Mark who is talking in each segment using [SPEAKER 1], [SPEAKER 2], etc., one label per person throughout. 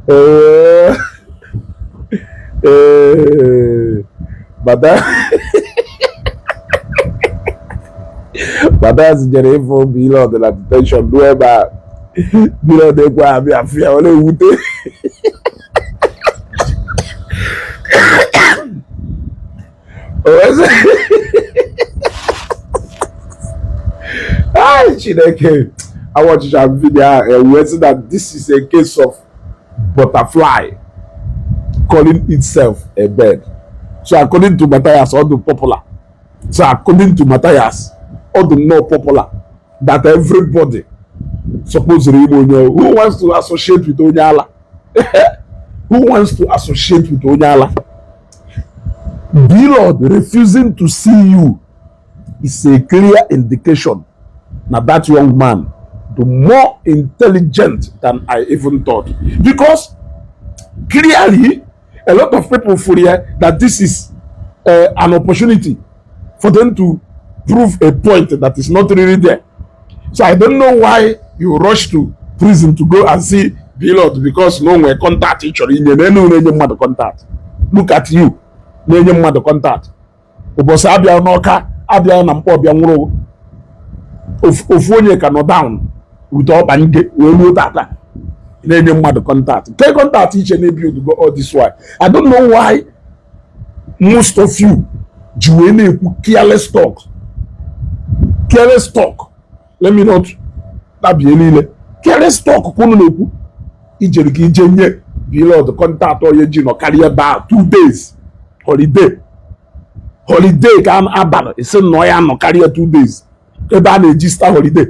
[SPEAKER 1] Ee, ee, bata Mathias jere ịfụ Blord na detention ruo ebe a, Blord ekwe abịa afụ ya, ọ na-ewute. O wee sị, ai Chineke, awatchịcha video ahụ, e wee sị that this is a case of butterfly calling itself a bird. So according to Matthias, ọ dị popular. So according to Matthias, ọ dị nnọọ popular that everybody supposed ịma onye. Who wants to associate with onye ala? Who wants to associate with onye ala? Blord refusing to see you is a clear indication na that young man the more intelligent than I even thought, because clearly a lot of people feel here that this is an opportunity for them to prove a point that is not really there. So I don't know why you rush to prison to go and see Blord, because no nwere contact ị chọrọ inye na enu na-enye mmadụ contact. Look at you na-enye mmadụ contact. Ụbọchị abịa n'Ọka, abịa na Mkpọ, bịa nwụrụ ofu onye ka nọ down with ọkpa nge wee ruo tata, na-enye mmadụ contact nke contact iche na-ebi odugo all this while. I don't know why most of you ji wee na-ekwu careless talk, careless talk. Let me not tabie niile careless talk ka unu na-ekwu. Ijere ka ije nye Blord contact onye ji nọ karịa ebe a 2 days holiday, holiday ka abalị isi nọ ya nọ karịa 2 days ebe a na-eji star holiday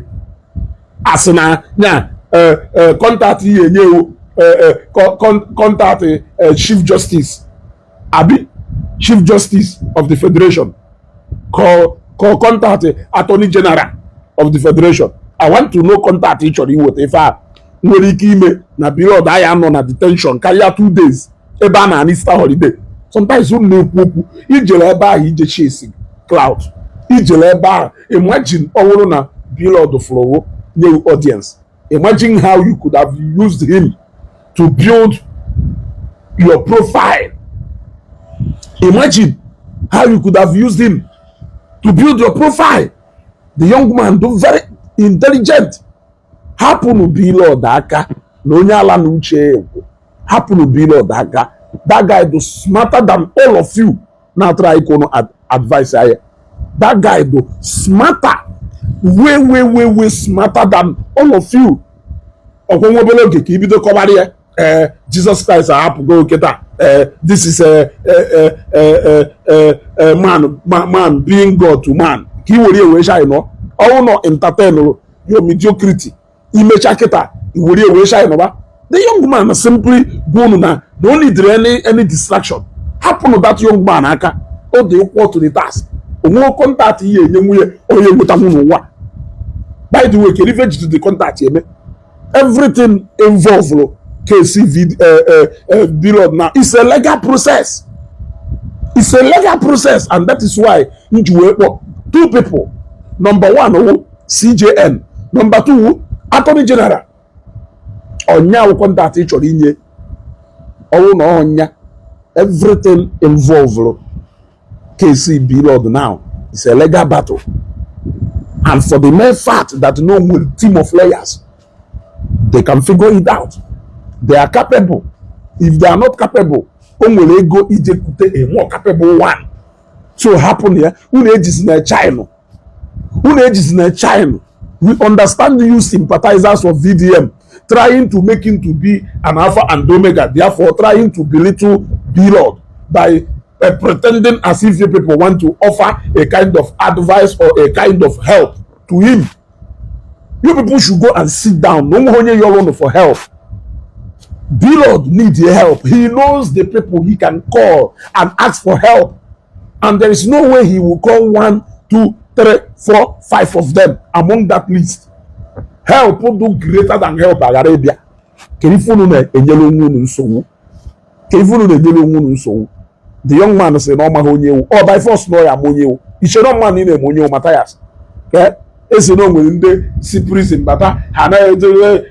[SPEAKER 1] asị na ya contact ihe enye ewu contact Chief Justice, abi Chief Justice of the Federation, call contact Attorney General of the Federation. I want to know contact ị chọrọ iweta ife a nwere ike ime na Blord aya nọ na detention karịa 2 days ebe a na-ana star holiday. Sometimes unu na-ekwu okwu, ijere ebe ahụ ije chase clout, ijere ebe ahụ. Imagine ọ bụrụ na Blord fụrụ nye audience, imagine how you could have used him to build your profile. Imagine how you could have used him to build your profile. The young man do very intelligent. Hapụnụ Blord aka na onye ala na uche ekwu. Hapụnụ Blord aka. That guy do smarter than all of you na-atry ikono advice aya. That guy do smarter, way, way, way, way smarter than all of you. Ọkwa nwa obere oge ka ibido kọbara ya, ee, Jesus Christ ahapụgo kịta. Ee, this is a man, man being God to man, ka i were wee shine nọ ọnwụ nọ entertain your mediocrity. Imecha kịta, i were wee shine nọba. The young man simply gwa unu na no need any distraction. Hapụnụ that young man aka, ọ dị equal to the task. Onwe contact ihe enye nwunye onye nwetanwu n'ụwa. By the way, kedu ife ji the contact eme? Everything involved case Blord now, it's a legal process, it's a legal process, and that is why m ji wee kpọ two people. Number one wụ CJN, number two wụ Attorney General. Ọnya wụ contact ị chọrọ inye ọwụ na ọnya. Everything involved case Blord now is a legal battle, and for the mere fact that no nwere team of lawyers, they can figure it out. They are capable. If they are not capable, o nwere ego ije kute a more capable one. So hapụ ya. Unu ejizi na China, unu ejizi na China. We understand you sympathizers of VDM trying to make him to be an alpha and omega, therefore trying to belittle Blord by pretending as if you people want to offer a kind of advice or a kind of help to him. You people should go and sit down. No onye yọrọ unu for help. Blord need your help. He knows the people he can call and ask for help, and there is no way he will call one, two, three, four, five of them among that list. Help do greater than help aghara ịbịa. Kedu ife unu na-enyere onwe unu nsogbu? Kedu ife unu na-enyere onwe unu nsogbu? The young man sị na ọ maghị onye ewu. Ọ by force na ọ ya ama onye ewu? Ichere mma na ị na-eme onye ewu, Mathias? Ka esi na o nwere ndị si prison bata, ha anaghị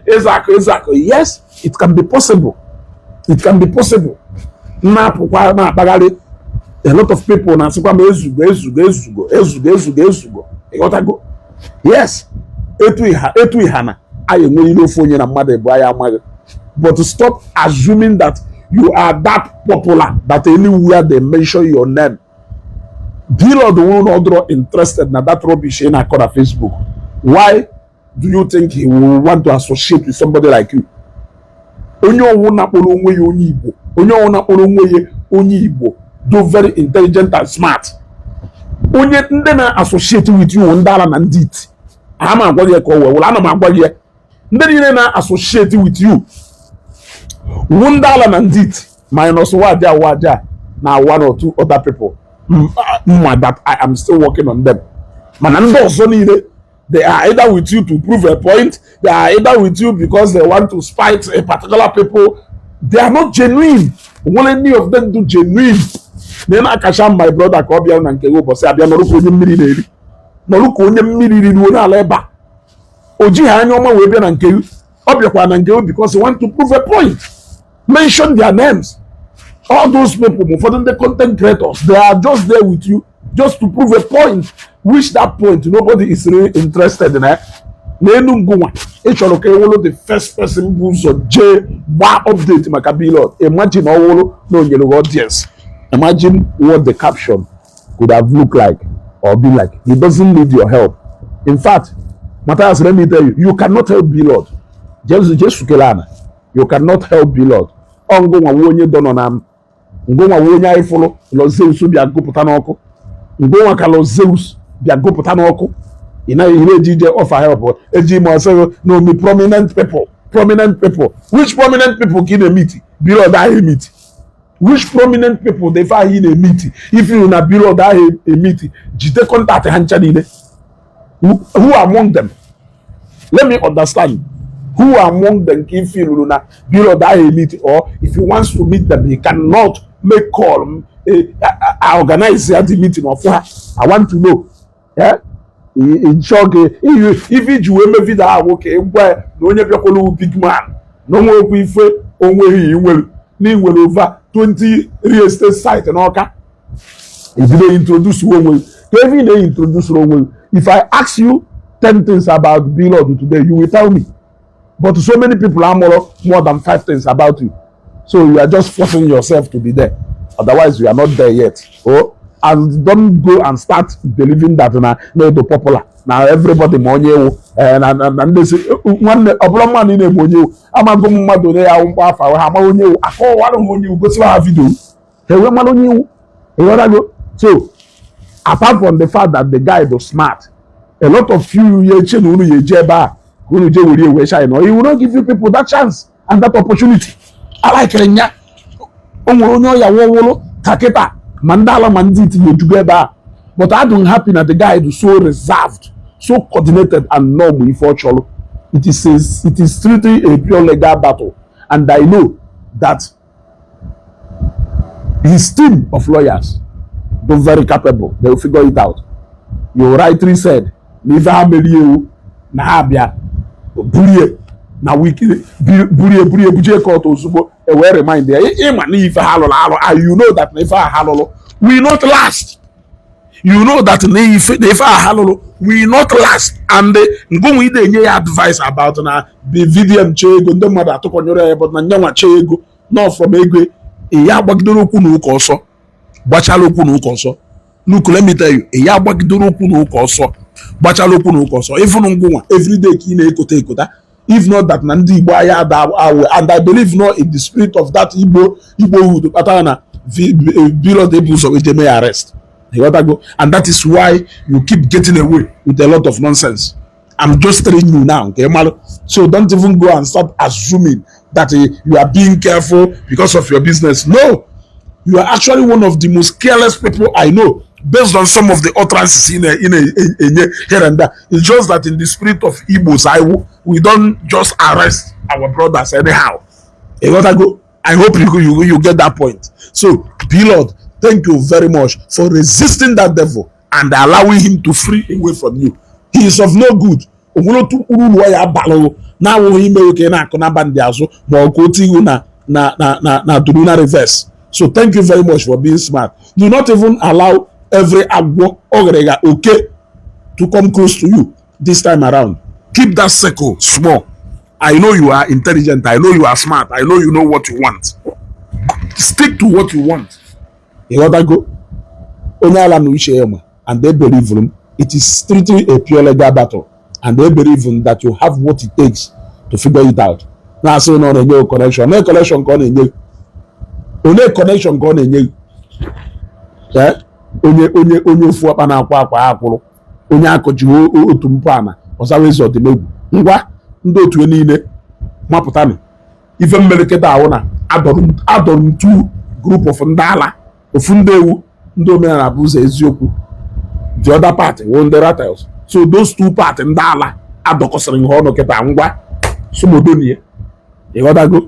[SPEAKER 1] eze akụ eze akụ. Yes, it can be possible. It can be possible. Na-apụkwa na-akpagharị, a lot of people na-asịkwa m ezugo, ezugo, ezugo, ezugo, ezugo, ezugo. Ịghọtago? Yes, etu ịha etu ịha na anyị enweghị ofu onye na mmadụ bụ anyị amaghị. But stop assuming that you are that popular that anywhere they mention your name. Blord nwụrụ na ọ dịrọ interested na that rubbish ị na-akọ na Facebook. Why do you think he will want to associate with somebody like you? Onye ọwụ na-akpọrọ onwe ya onye Igbo, onye ọwụ na-akpọrọ onwe ya onye Igbo do very intelligent and smart. Onye ndị na-associate with you, ndị ala na ndị iti, ana m agwa gị ya ka o wee wụrụ. Ana m agwa gị ya, ndị niile na-associate with you wu ndị ala na ndị iti, minus waja waja na one or two other people mma that I am still working on them. Mana ndị ọzọ niile, they are either with you to prove a point, they are either with you because they want to spite a particular people. They are not genuine. Onwere any of them do genuine na ị na-akacha my brother ka ọ bịa na nke gị ụbọchị abịa nọrọ ka onye mmiri na-eri, nọrọ ka onye mmiri riri onye ala ebe a. O jighị anya ọma wee bịa na nke gị. Ọ bịakwa na nke gị because he want to prove a point. Mention their names, all those people. Ụfọdụ ndị content creators, they are just there with you just to prove a point, which that point nobody is really interested in. N'elu ngụnwa ị chọrọ ka ewulu the first person bụ ụzọ jee gbaa update maka Blord. Imagine ọ wụrụ na o nyere gị audience. Imagine what the caption could have looked like or be like. He doesn't need your help. In fact, Matthias, let me tell you, you cannot help Blord. Jesu Jesu kelana, you cannot help Blord. Ọ ngụnwa nwe onye dọ nọ na ngụnwa nwe onye anyị fụrụ Lord Zeus bịa gụpụta n'ọkụ. Ngụnwa ka Lord Zeus bịa gụpụta n'ọkụ. Ị naghị ị na-eji ije offer help eji ma ọsọ na omi prominent people. Prominent people, which prominent people ka ị na-emeet? Blord ahụ emeet which prominent people dị ife ahụ ị na-emeet? If you na Blord ahụ emeet, jide contact ha ncha niile. Who among them? Let me understand who among them ka ife ruru na Blord ahụ emeet, or if he wants to meet them, he cannot make call, organize the meeting of ha. I want to know. Yeah? Nchọ gị ife iji wee mee video ahụ ka ị gwa ya na onye bịakwala big man na onwekwa ife onweghị inwere na inwere over 20 real estate site n'Ọka. Ibido introduce onwe gị ka ebe ị na-introduce onwe gị. If I ask you 10 things about Blord today, you will tell me, but so many people amụrụ more than five things about you. So you are just forcing yourself to be there. Otherwise, you are not there yet. Oh, and don't go and start believing that na edo popular na everybody ma onye ewu na ndị si nwanne ọ bụrụ mmadụ ị na-eme onye ewu. Amago m mmadụ ole ya mkpọ afa ha amaghị onye ewu, akọwara ha onye ewu, gosiwa ha video, ha enwe mara onye ewu. Ịghọtago? So apart from the fact that the guy was smart, a lot of you ya eche na unu ya eje ebe a ka unu jee were ewe shine, he will not give you people that chance and that opportunity. Alikere nya o nwere onye ọya wọwụrụ ka kịta ma ndị ala ma ndị itinye ejugo ebe a. But adụm happy na the guy is so reserved, so coordinated and normal ife ọ chọrọ. It is strictly a pure legal battle, and I know that his team of lawyers dey very capable. They will figure it out. You rightly said na ife ha merie ewu na ha bịa burie na wiki burie burie buje court ozugbo e wee remind ya ịma na ife ha lụrụ alụ, and you know that na ife ha lụrụ will not last. You know that na ife ha lụrụ will not last. And ngụnwa ị na-enye ya advice about na the VDM chee ego ndị mmadụ atụkọnyere ya, but na nyanwa chee ego not from ego ya agbagidere okwu na ụka ọsọ, gbachala okwu na ụka ọsọ. Look, let me tell you, ya agbagidere okwu na ụka ọsọ, gbachala okwu na ụka ọsọ. Ịfụnụ ngụnwa everyday ka ị na-ekota ekota. If not that na ndị Igbo anya ada awe, and I believe not in the spirit of that Igbo hood kpatara na Blord ebu ụzọ eje mee arrest. Ịghọtago? And that is why you keep getting away with a lot of nonsense. I'm just telling you now nke malụ. So don't even go and start assuming that you are being careful because of your business. No, you are actually one of the most careless people I know, based on some of the utterances in a here and there. It's just that in the spirit of Igbos, we don't just arrest our brothers anyhow. You gotta go. I hope you get that point. So, Blord, thank you very much for resisting that devil and allowing him to free away from you. He is of no good. O nwere otu mkpụrụ uru ya abalụ na-awụghị ime oke na-akụ na ndị azụ ma ọ ka otu ihu na Na na na na reverse. So thank you very much for being smart. Do not even allow every agwọ ọgịrịga oke to come close to you this time around. Keep that circle small. I know you are intelligent. I know you are smart. I know you know what you want. Stick to what you want. Ịghọtago? Onye ala na uche ya ma, and they believe him. It is strictly a pure legal battle, and they believe that you have what it takes to figure it out. Na-asị na ọ na-enye connection na connection ka ọ na-enye onye, connection ka ọ na-enye onye, onye onye ofu ọkpa na-akwa akwa akwụrụ, onye akọjighị otu mpụ ana ọzawa eze ọdịmegwu. Ngwa, ndị otu niile mapụtanụ. Ife mmere kịta ahụ na adọrọ m two group of ndị ala, ofu ndị ewu, ndị omenala bụ ụzọ eziokwu, the other part wụ ndị ratels. So those two part ndị ala adọkọsịrị ha ọnụ kịta. Ngwa, sumodonie. Ịghọtago?